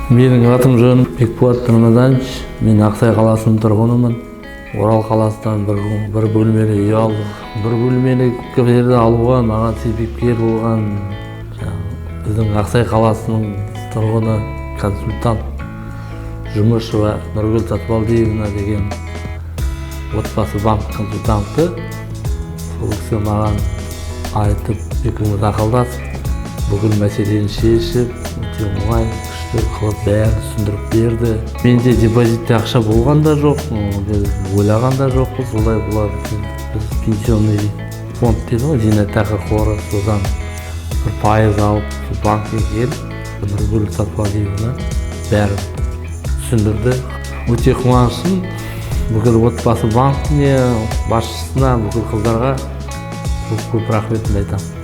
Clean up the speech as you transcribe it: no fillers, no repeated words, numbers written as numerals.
Менің атым жөнім Бекболат Рамазанович. Мен Ақсай қаласының тұрғынымын. Орал қаласынан бір бөлмелі үй алдық. Бір бөлмелі жерді алуға маған себепкер болған жаңағы біздің Ақсай қаласының тұрғыны, консультант Жұмышева Нұргүл Сатыбалдиевна деген Отбасы банк консультанты. Сол кісі маған айтып, екеуміз ақылдасып, бүкіл мәселені шешіп, өте оңай, күшті қылып бәрін түсіндіріп берді. Менде депозитте ақша болған да жоқ, біз ойлаған да жоқпыз олай болады екен. Біз пенсионный фонд дейді ғой, зейнетақы қоры, содан 1% алып, сол банкке келіп, Нұргүл Сатыбалдиевна бәрін түсіндірді. Өте қуаныштымын. Бүкіл Отбасы банкіне, басшысына, бүкіл қыздарға көп көп рахметімді айтамын.